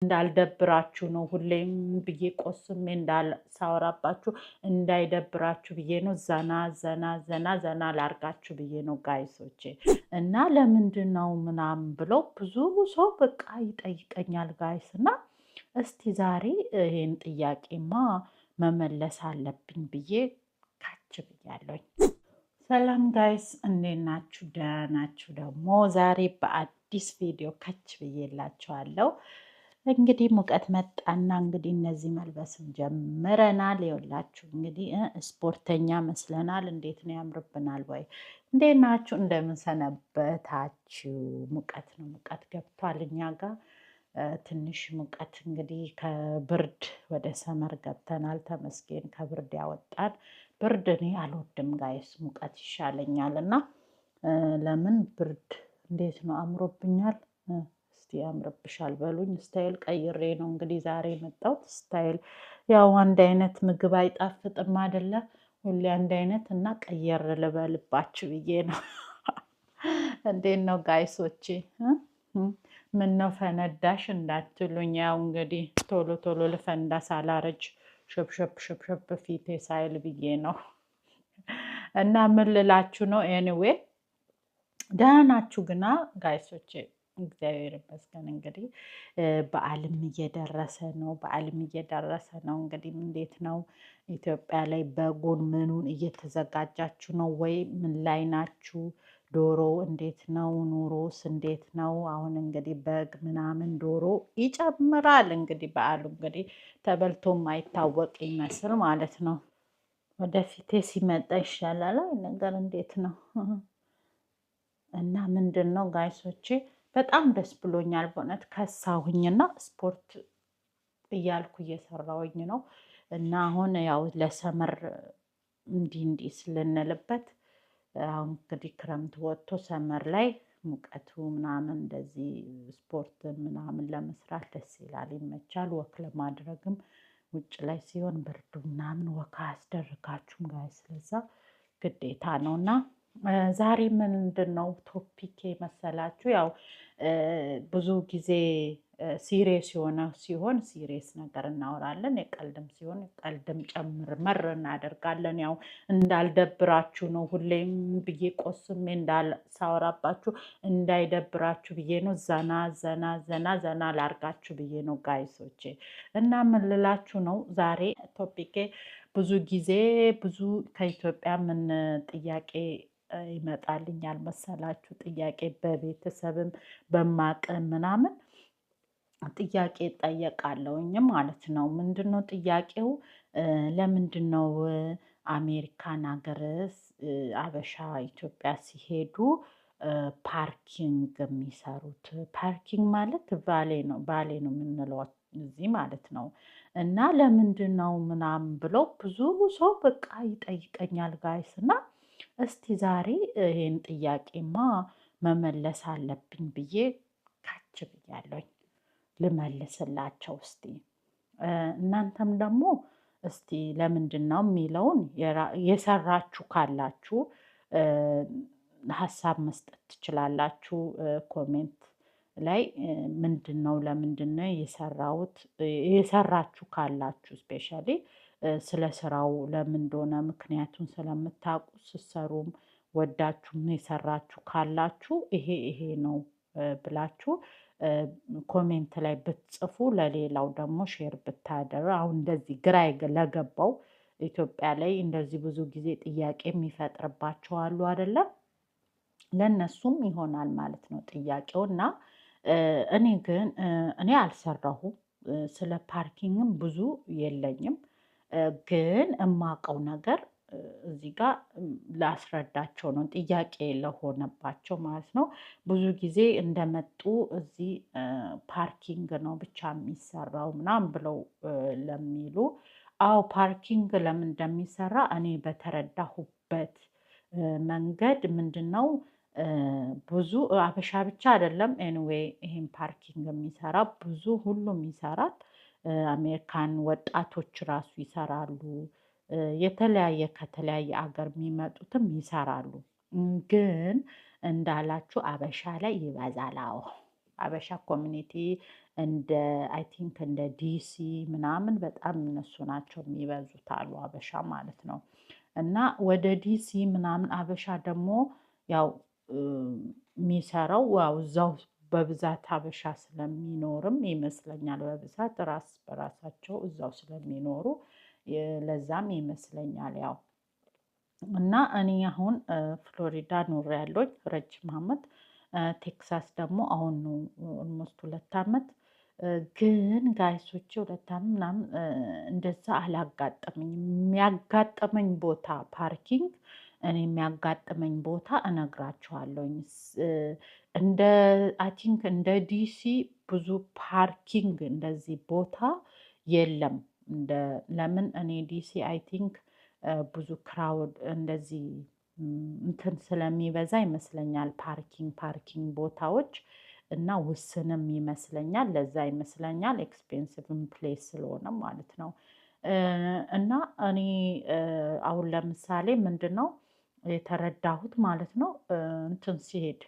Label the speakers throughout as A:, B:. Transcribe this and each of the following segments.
A: እንዳልደብራችሁ ነው። ሁሌም ብዬ ቆስሜ ሳወራባችሁ እንዳይደብራችሁ ብዬ ነው። ዘና ዘና ዘና ዘና ላርጋችሁ ብዬ ነው guys ኦቼ። እና ለምንድን ነው ምናምን ብሎ ብዙ ሰው በቃ ይጠይቀኛል guys። እና እስቲ ዛሬ ይሄን ጥያቄማ መመለስ አለብኝ ብዬ ከች ብያለሁኝ። ሰላም guys፣ እንዴት ናችሁ? ደህና ናችሁ? ደግሞ ዛሬ በአዲስ ቪዲዮ ከች ብዬላችኋለሁ። እንግዲህ ሙቀት መጣና እንግዲህ እነዚህ መልበስም ጀምረናል። ይኸውላችሁ እንግዲህ ስፖርተኛ መስለናል። እንዴት ነው ያምርብናል ወይ? እንዴት ናችሁ? እንደምን ሰነበታችሁ? ሙቀት ነው፣ ሙቀት ገብቷል እኛ ጋር ትንሽ ሙቀት። እንግዲህ ከብርድ ወደ summer ገብተናል። ተመስገን ከብርድ ያወጣን። ብርድ እኔ አልወድም guys፣ ሙቀት ይሻለኛል። እና ለምን ብርድ እንዴት ነው አምሮብኛል? እስቲ ያምርብሻል በሉኝ። Style ቀይሬ ነው እንግዲህ ዛሬ የመጣሁት። Style ያው አንድ አይነት ምግብ አይጣፍጥም አይደለ? ሁሌ አንድ አይነት እና ቀየር ልበልባችሁ ብዬ ነው። እንዴት ነው guys ኦቼ? ምን ነው ፈነዳሽ እንዳትሉኝ፣ ያው እንግዲህ ቶሎ ቶሎ ልፈንዳ ሳላረጅ ሸብሸብ ሸብሸብ ፊቴ ሳይል ብዬ ነው። እና ምን ልላችሁ ነው? Anyway ደህና ናችሁ ግና guys ኦቼ? እግዚአብሔር ይመስገን። እንግዲህ በዓልም እየደረሰ ነው። በዓልም እየደረሰ ነው። እንግዲህ እንዴት ነው ኢትዮጵያ ላይ በጉን ምኑን እየተዘጋጃችሁ ነው ወይ? ምን ላይ ናችሁ? ዶሮ እንዴት ነው? ኑሮስ እንዴት ነው? አሁን እንግዲህ በግ ምናምን ዶሮ ይጨምራል። እንግዲህ በዓሉ እንግዲህ ተበልቶ የማይታወቅ ይመስል ማለት ነው። ወደፊቴ ሲመጣ ይሻላል። አይ ነገር እንዴት ነው? እና ምንድን ነው guys ኦቼ፣ በጣም ደስ ብሎኛል በእውነት። ከሳሁኝና ስፖርት እያልኩ እየሰራሁኝ ነው። እና አሁን ያው ለ summer እንዲህ እንዲህ ስልንልበት አሁን እንግዲህ ክረምት ወጥቶ summer ላይ ሙቀቱ ምናምን እንደዚህ ስፖርት ምናምን ለመስራት ደስ ይላል፣ ይመቻል። Walk ለማድረግም ውጭ ላይ ሲሆን ብርዱ ምናምን walk አያስደርጋችሁም guys፣ ስለዛ ግዴታ ነው። እና ዛሬ ምንድን ነው topic ኤ መሰላችሁ? ያው ብዙ ጊዜ serious የሆነ ሲሆን serious ነገር እናወራለን፣ የቀልድም ሲሆን ቀልድም ጨምር መር እናደርጋለን። ያው እንዳልደብራችሁ ነው። ሁሌም ብዬ ቆስሜ ሳወራባችሁ እንዳይደብራችሁ ብዬ ነው። ዘና ዘና ዘና ዘና ላርጋችሁ ብዬ ነው guys ኦቼ። እና ምን ልላችሁ ነው ዛሬ topic ኤ፣ ብዙ ጊዜ ብዙ ከኢትዮጵያ ምን ጥያቄ ይመጣልኛል መሰላችሁ? ጥያቄ በቤተሰብም በማቅም ምናምን ጥያቄ እጠየቃለሁኝ ማለት ነው። ምንድነው ጥያቄው? ለምንድን ነው አሜሪካን ሀገር አበሻ ኢትዮጵያ ሲሄዱ parking የሚሰሩት? Parking ማለት valet ነው፣ valet ነው የምንለው እዚህ ማለት ነው። እና ለምንድን ነው ምናምን ብሎ ብዙ ሰው በቃ ይጠይቀኛል guys። እና እስቲ ዛሬ ይሄን ጥያቄማ መመለስ አለብኝ ብዬ ከች ብያለሁኝ። ልመልስላቸው እስቲ። እናንተም ደግሞ እስቲ ለምንድን ነው የሚለውን የሰራችሁ ካላችሁ ሀሳብ መስጠት ትችላላችሁ። Comment ላይ ምንድን ነው፣ ለምንድን ነው የሰራሁት የሰራችሁ ካላችሁ፣ especially ስለ ስራው ለምን እንደሆነ ምክንያቱን ስለምታውቁ፣ ስትሰሩም ወዳችሁም የሰራችሁ ካላችሁ ይሄ ይሄ ነው ብላችሁ comment ላይ ብትጽፉ ለሌላው ደግሞ share ብታደርጉ፣ አሁን እንደዚህ ግራ ለገባው ኢትዮጵያ ላይ እንደዚህ ብዙ ጊዜ ጥያቄ የሚፈጥርባቸው አሉ አይደለም? ለእነሱም ይሆናል ማለት ነው ጥያቄው። እና እኔ ግን እኔ አልሰራሁም። ስለ parking ም ብዙ የለኝም። ግን እማቀው ነገር እዚህ ጋር ላስረዳቸው ነው፣ ጥያቄ ለሆነባቸው ማለት ነው። ብዙ ጊዜ እንደመጡ እዚህ parking ነው ብቻ የሚሰራው ምናምን ብለው ለሚሉ፣ አዎ parking ለምን እንደሚሰራ እኔ በተረዳሁበት መንገድ ምንድን ነው፣ ብዙ አበሻ ብቻ አይደለም anyway ይሄን parking የሚሰራ፣ ብዙ ሁሉም ይሰራል። አሜሪካን ወጣቶች ራሱ ይሰራሉ። የተለያየ ከተለያየ አገር የሚመጡትም ይሰራሉ። ግን እንዳላችሁ አበሻ ላይ ይበዛል። አዎ። አበሻ community እንደ I think እንደ ዲሲ ምናምን በጣም እነሱ ናቸው የሚበዙት አሉ፣ አበሻ ማለት ነው። እና ወደ ዲሲ ምናምን አበሻ ደግሞ ያው የሚሰራው ያው እዛው በብዛት አበሻ ስለሚኖርም ይመስለኛል፣ በብዛት ራስ በራሳቸው እዛው ስለሚኖሩ ለዛም ይመስለኛል ያው። እና እኔ አሁን ፍሎሪዳ ኖሬያለሁኝ ረጅም አመት፣ ቴክሳስ ደግሞ አሁን ነው almost 2 አመት። ግን guys ኦቼ፣ 2 አመት ምናምን እንደዛ አላጋጠመኝም። የሚያጋጥመኝ ቦታ parking እኔ የሚያጋጥመኝ ቦታ እነግራችኋለሁኝ። እንደ I think እንደ ዲሲ ብዙ parking እንደዚህ ቦታ የለም። እንደ ለምን እኔ ዲሲ I think ብዙ crowd እንደዚህ እንትን ስለሚበዛ ይመስለኛል፣ parking ቦታዎች እና ውስንም ይመስለኛል። ለዛ ይመስለኛል expensive ም place ስለሆነ ማለት ነው። እና እኔ አሁን ለምሳሌ ምንድን ነው የተረዳሁት ማለት ነው፣ እንትን ሲሄድ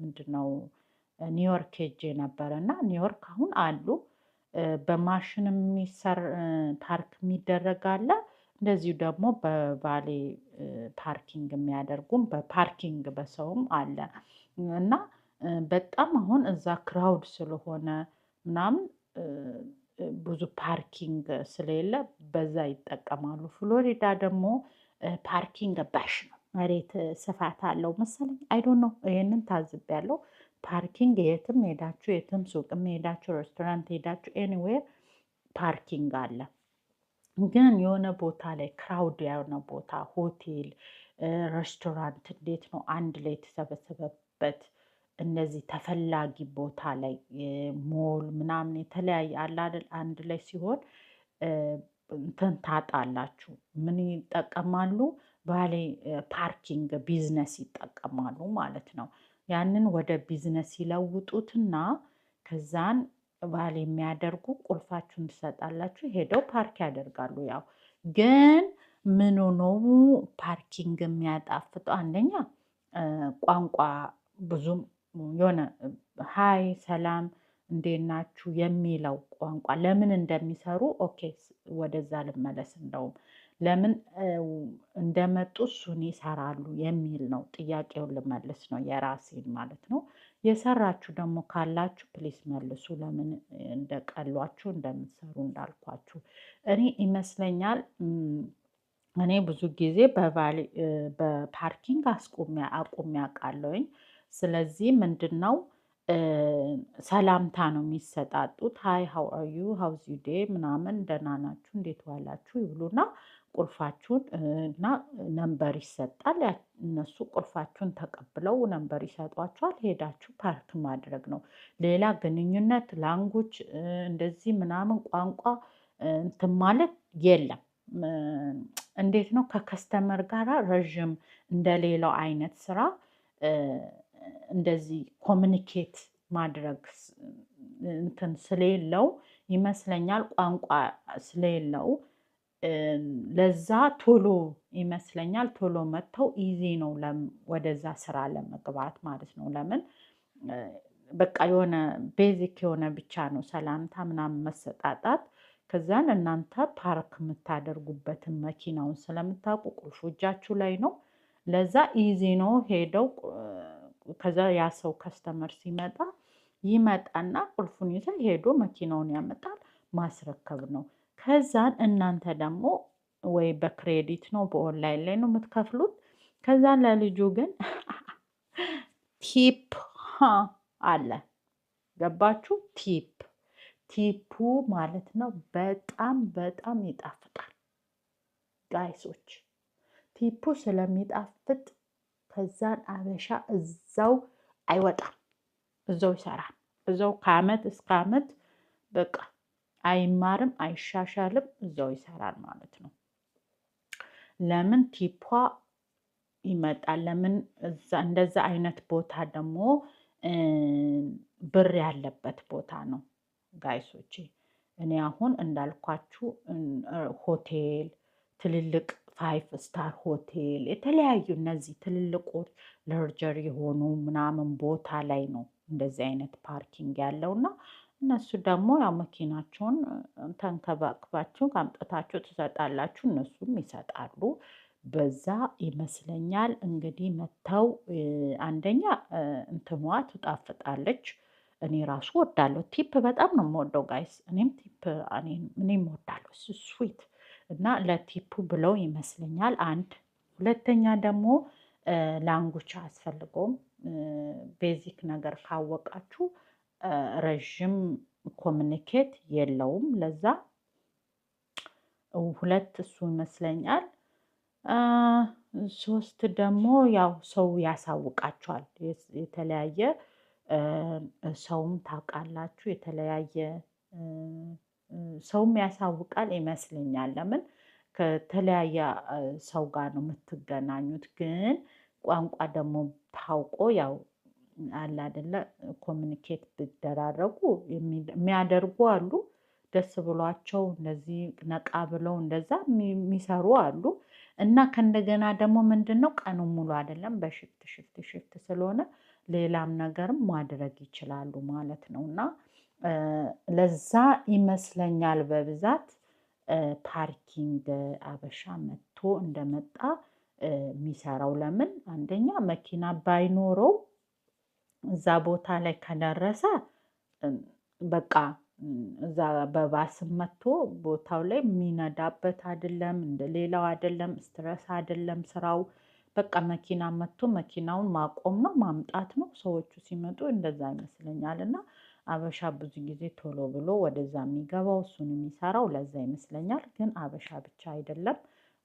A: ምንድን ነው ኒውዮርክ ሄጄ ነበረ። እና ኒውዮርክ አሁን አሉ በማሽን የሚሰር ፓርክ የሚደረግ አለ። እንደዚሁ ደግሞ በ valet parking የሚያደርጉም በ parking በሰውም አለ። እና በጣም አሁን እዛ crowd ስለሆነ ምናምን ብዙ parking ስለሌለ በዛ ይጠቀማሉ። ፍሎሪዳ ደግሞ parking በሽ ነው። መሬት ስፋት አለው መሰለኝ፣ I don't know፣ ይሄንን ታዝቤያለሁ። Parking የትም ሄዳችሁ፣ የትም ሱቅም ሄዳችሁ፣ ሬስቶራንት ሄዳችሁ፣ anywhere parking አለ። ግን የሆነ ቦታ ላይ crowd የሆነ ቦታ፣ ሆቴል፣ ሬስቶራንት እንዴት ነው አንድ ላይ የተሰበሰበበት እነዚህ ተፈላጊ ቦታ ላይ፣ ሞል ምናምን የተለያየ አለ አይደል? አንድ ላይ ሲሆን እንትን ታጣላችሁ። ምን ይጠቀማሉ? Valet parking business ይጠቀማሉ ማለት ነው። ያንን ወደ ቢዝነስ ይለውጡትና ከዛን valet የሚያደርጉ ቁልፋችሁን ትሰጣላችሁ፣ ሄደው ፓርክ ያደርጋሉ። ያው ግን ምኑ ነው parking የሚያጣፍጠው? አንደኛ ቋንቋ ብዙም የሆነ hi ሰላም እንዴት ናችሁ የሚለው ቋንቋ ለምን እንደሚሰሩ፣ okay ወደዛ ልመለስ። እንደውም ለምን እንደመጡ እሱን ይሰራሉ የሚል ነው፣ ጥያቄውን ልመልስ ነው የራሴን ማለት ነው። የሰራችሁ ደግሞ ካላችሁ please መልሱ። ለምን እንደቀሏችሁ እንደምትሰሩ። እንዳልኳችሁ እኔ ይመስለኛል እኔ ብዙ ጊዜ በ parking አስቁሜ አቁሜ አውቃለሁኝ። ስለዚህ ምንድን ነው ሰላምታ ነው የሚሰጣጡት። "Hi, how are you? How's your day?" ምናምን፣ ደህና ናችሁ፣ እንዴት ዋላችሁ ይብሉና ቁልፋችሁን እና number ይሰጣል። እነሱ ቁልፋችሁን ተቀብለው number ይሰጧችኋል። ሄዳችሁ ፓርክ ማድረግ ነው። ሌላ ግንኙነት language እንደዚህ ምናምን ቋንቋ እንትን ማለት የለም። እንዴት ነው ከ customer ጋር ረዥም እንደሌላው አይነት ስራ እንደዚህ communicate ማድረግ እንትን ስለሌለው ይመስለኛል፣ ቋንቋ ስለሌለው ለዛ ቶሎ ይመስለኛል ቶሎ መጥተው easy ነው ወደዛ ስራ ለመግባት ማለት ነው። ለምን በቃ የሆነ basic የሆነ ብቻ ነው ሰላምታ ምናምን መሰጣጣት። ከዛን እናንተ ፓርክ የምታደርጉበትን መኪናውን ስለምታውቁ ቁልፉ እጃችሁ ላይ ነው። ለዛ easy ነው። ሄደው ከዛ ያ ሰው customer ሲመጣ ይመጣና ቁልፉን ይዘ ሄዶ መኪናውን ያመጣል፣ ማስረከብ ነው። ከዛን እናንተ ደግሞ ወይ በ credit ነው በኦንላይን ላይ ነው የምትከፍሉት። ከዛን ለልጁ ግን tip አለ። ገባችሁ? Tip ኡ ማለት ነው በጣም በጣም ይጣፍጣል guys ኦች። Tip ኡ ስለሚጣፍጥ ከዛን አበሻ እዛው አይወጣም፣ እዛው ይሰራል። እዛው ከአመት እስከ አመት በቃ አይማርም፣ አይሻሻልም፣ እዛው ይሰራል ማለት ነው። ለምን tip ኧ ይመጣል። ለምን እንደዛ አይነት ቦታ ደግሞ ብር ያለበት ቦታ ነው guys ኦቼ። እኔ አሁን እንዳልኳችሁ ሆቴል፣ ትልልቅ five star ሆቴል፣ የተለያዩ እነዚህ ትልልቆች luxury የሆኑ ምናምን ቦታ ላይ ነው እንደዚህ አይነት parking ያለው። እና እነሱ ደግሞ ያው መኪናቸውን ተንከባክባችሁ አምጥታችሁ ትሰጣላችሁ፣ እነሱም ይሰጣሉ። በዛ ይመስለኛል እንግዲህ መተው። አንደኛ እንትኗ ትጣፍጣለች። እኔ ራሱ ወዳለሁ። Tip በጣም ነው የምወደው guys። እኔም tip እኔም ወዳለሁ sweet እና ለ tip ኡ ብለው ይመስለኛል። አንድ ሁለተኛ ደግሞ language አያስፈልገውም። Basic ነገር ካወቃችሁ ረዥም communicate የለውም። ለዛ ሁለት እሱ ይመስለኛል። ሶስት ደግሞ ያው ሰው ያሳውቃቸዋል። የተለያየ ሰውም ታውቃላችሁ፣ የተለያየ ሰውም ያሳውቃል ይመስለኛል። ለምን ከተለያየ ሰው ጋር ነው የምትገናኙት። ግን ቋንቋ ደግሞ ታውቆ ያው አለ አይደለ communicate ቢደራረጉ የሚያደርጉ አሉ። ደስ ብሏቸው እንደዚህ ነቃ ብለው እንደዛ የሚሰሩ አሉ። እና ከእንደገና ደግሞ ምንድን ነው፣ ቀኑን ሙሉ አይደለም፣ በ shift shift shift ስለሆነ ሌላም ነገርም ማድረግ ይችላሉ ማለት ነው። እና ለዛ ይመስለኛል በብዛት parking አበሻ መጥቶ እንደመጣ የሚሰራው። ለምን አንደኛ መኪና ባይኖረው እዛ ቦታ ላይ ከደረሰ በቃ እዛ በባስም መጥቶ ቦታው ላይ የሚነዳበት አይደለም፣ እንደ ሌላው አይደለም፣ stress አይደለም ስራው። በቃ መኪና መጥቶ መኪናውን ማቆም ነው፣ ማምጣት ነው። ሰዎቹ ሲመጡ እንደዛ ይመስለኛል። እና አበሻ ብዙ ጊዜ ቶሎ ብሎ ወደዛ የሚገባው እሱን የሚሰራው ለዛ ይመስለኛል። ግን አበሻ ብቻ አይደለም፣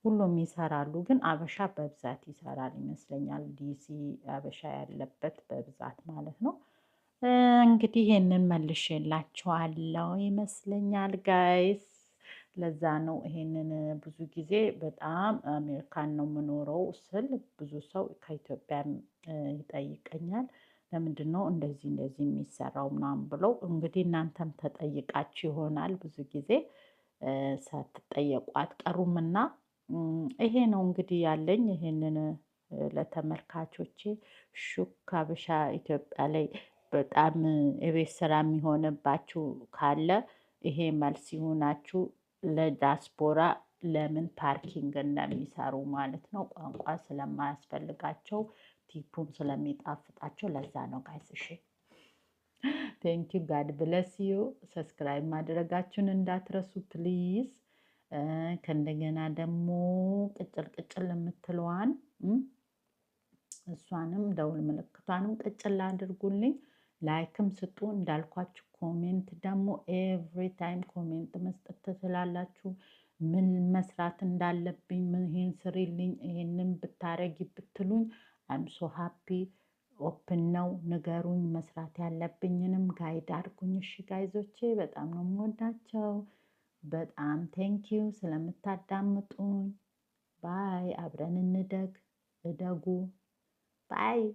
A: ሁሉም ይሰራሉ። ግን አበሻ በብዛት ይሰራል ይመስለኛል። ዲሲ አበሻ ያለበት በብዛት ማለት ነው። እንግዲህ ይሄንን መልሼላችኋለሁ ይመስለኛል guys። ለዛ ነው ይሄንን ብዙ ጊዜ በጣም አሜሪካን ነው የምኖረው ስል ብዙ ሰው ከኢትዮጵያ ይጠይቀኛል። ለምንድን ነው እንደዚህ እንደዚህ የሚሰራው ምናምን ብለው። እንግዲህ እናንተም ተጠይቃችሁ ይሆናል፣ ብዙ ጊዜ ሳትጠየቁ አትቀሩምና ይሄ ነው እንግዲህ ያለኝ። ይሄንን ለተመልካቾቼ ሹክ አበሻ ኢትዮጵያ ላይ በጣም የቤት ስራ የሚሆንባችሁ ካለ ይሄ መልስ ይሁናችሁ። ለዲያስፖራ ለምን parking እንደሚሰሩ ማለት ነው። ቋንቋ ስለማያስፈልጋቸው፣ tip ኡም ስለሚጣፍጣቸው ለዛ ነው guys። እሺ፣ thank you, God bless you። Subscribe ማድረጋችሁን እንዳትረሱ please። ከእንደገና ደግሞ ቅጭል ቅጭል የምትለዋን እሷንም ደውል ምልክቷንም ቅጭል አድርጉልኝ። Like ም ስጡ። እንዳልኳችሁ comment ደግሞ every time comment መስጠት ትችላላችሁ። ምን መስራት እንዳለብኝ፣ ምን ይሄን ስሪልኝ፣ ይሄንን ብታረጊ ብትሉኝ I'm so happy, open ነው። ንገሩኝ። መስራት ያለብኝንም guide አድርጉኝ። እሺ guys ኦቼ፣ በጣም ነው የምወዳችሁ። በጣም thank you ስለምታዳምጡኝ። Bye። አብረን እንደግ፣ እደጉ። Bye።